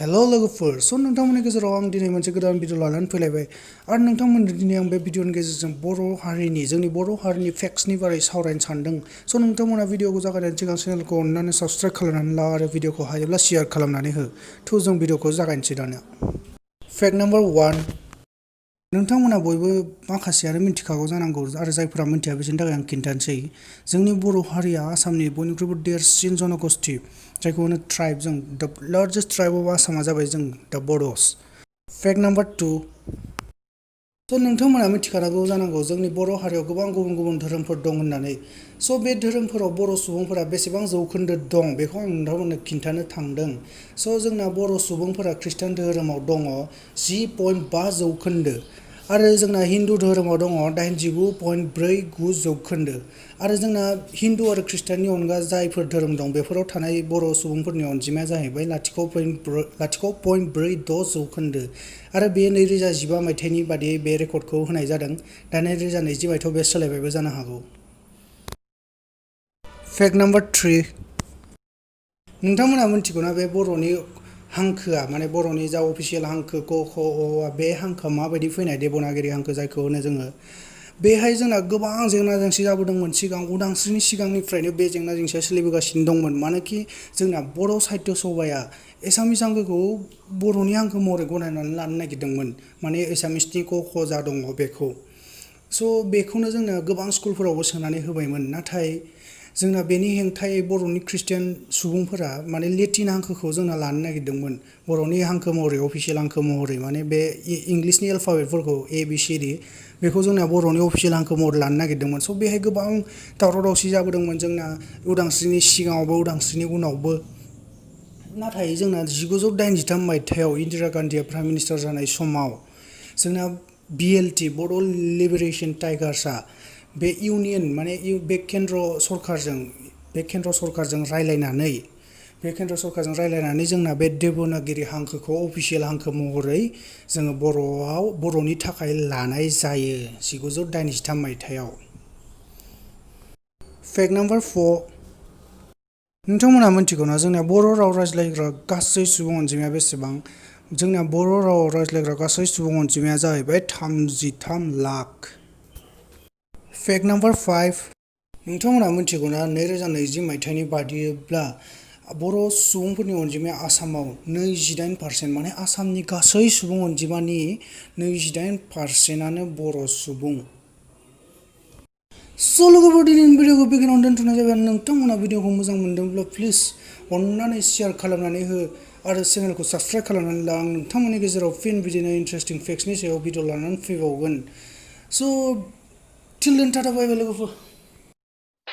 hello लोगोफोर नोंथांमोननि गेजेराव आं दिनै मोनसे गोदान भिडिअ लानानै फैलायबाय आरो नोंथांमोननो दिनै आं बे भिडिअनि गेजेरजों जोंनि बर' हारिनि फेक्ट्सनि बारै सावरायनो सानदों नोंथांमोना भिडिअखौ जागायनायनि सिगां चेनेलखौ अननानै साबस्क्राइब खालामनानै ला आरो भिडिअखौ हायोब्ला शेयार खालामनानै हो जों भिडिअखौ जागायनोसै दानिया फेक्ट नाम्बार 1 नोंथांमोना बयबो माखासेयानो मिथिखागौ जानांगौ आरो जायफोरा मिथिया बिसोरनि थाखाय आं खिन्थानोसै जोंनि बर' हारिया आसामनि बयनिख्रुइबो देरसिन जनगोष्ठी जायखौ होनो ट्राइब जों द लार्जेस्ट ट्राइब अफ आसामा जाबाय जों द बड'स फेक्ट नाम्बार 2 नोंथांमोना मिथिखानांगौ जानांगौ जोंनि बर' हारियाव गोबां गुबुन गुबुन धोरोमफोर दं होननानै बे धोरोमफोराव बर' सुबुंफोरा बेसेबां जौखोन्दो दं बेखौ आं नोंथांमोननो खिन्थानो थांदों जोंना बर' सुबुंफोरा खृष्टान धोरोमाव दङ 10.5 जौखोन्दो आरो जोंना हिन्दु धोरोमाव दङ 89.49 जौखोन्दो आरो जोंना हिन्दु आरो खृष्टाननि अनगा जायफोर धोरोम दं बेफोराव थानाय बर' सुबुंफोरनि अनजिमाया जाहैबाय 0.46 जौखोन्दो आरो बे 2015 मायथाइनि बादियै बे रेकर्डखौ होनाय जादों दा 2020 मायथाइयाव बे सोलायबायबो जानो हागौ फेक्ट नाम्बार 3 नोंथांमोना मिथिगौना बे बर'नि हांखोआ माने बर'नि जा अफिसियेल हांखो क ख अ बे हांखोआ माबायदि फैनाय देबनागिरि हांखो जायखौ होनो जोङो बेहाय जोंना गोबां जेंना जेंसि जाबोदोंमोन सिगां उदांस्रिनि सिगांनिफ्रायनो बे जेंना जेंसिया सोलिबोगासिनो दंमोन मानोखि जोंना बर' साहित्य सभाया एसामिस हांखोखौ बर'नि हांखो महरै गनायनानै लानो नागिरदोंमोन माने एसामिसनि क ख जा दङ बेखौ बेखौनो जोंनो गोबां स्कुलफोरावबो सोनानै होबायमोन नाथाय जोंना बेनि हेंथायै बर'नि खृष्टियान सुबुंफोरा माने लेटिन हांखोखौ जोंना लानो नागिरदोंमोन बर'नि हांखो महरै अफिसियेल हांखो महरै माने बे इंलिसनि एलफाबेटफोरखौ ABCD बेखौ जोंना बर'नि अफिसियेल हांखो महरै लानो नागिरदोंमोन बेहाय गोबां दावराव दावसि जाबोदोंमोन जोंना उदांस्रिनि सिगाङावबो उदांस्रिनि उनावबो नाथाय जोंना 1983 मायथाइयाव इन्दिरा गान्धीया प्राइम मिनिस्टार जानाय समाव जोंना BLT बड' लिबारेशन टाइगार्सआ बे इउनियन माने बे केन्द्र सरकारजों रायलायनानै जोंना बे देबनागिरि हांखोखौ अफिसियेल हांखो महरै जोङो बर'नि थाखाय लानाय जायो 1983 मायथाइयाव फेक्ट नाम्बार 4 नोंथांमोना मिथिगौना जोंना बर' राव रायज्लायग्रा गासै सुबुं अनजिमाया बेसेबां जोंना बर' राव रायज्लायग्रा गासै सुबुं अनजिमाया जाहैबाय 33 लाख फेक्ट नाम्बार 5 नोंथांमोना मिथिगौना 2020 मायथाइनि बादिब्ला बर' सुबुंफोरनि अनजिमाया आसामाव 28% माने आसामनि गासै सुबुं अनजिमानि 28%आनो बर' सुबुं लोगोफोर दिनैनि भिडिअखौ बेखिनियावनो दोनथ'नाय जाबाय नोंथांमोना भिडिअखौ मोजां मोनदोंब्ला प्लिज अननानै शेयार खालामनानै हो आरो चेनेलखौ साबस्क्राइब खालामनानै ला आं नोंथांमोननि गेजेराव फिन बिदिनो इन्टारेस्टिं फेक्ट्सनि सायाव भिडिअ लानानै फैबावगोन टिल देन टाटा बाय बाय लोगोफोर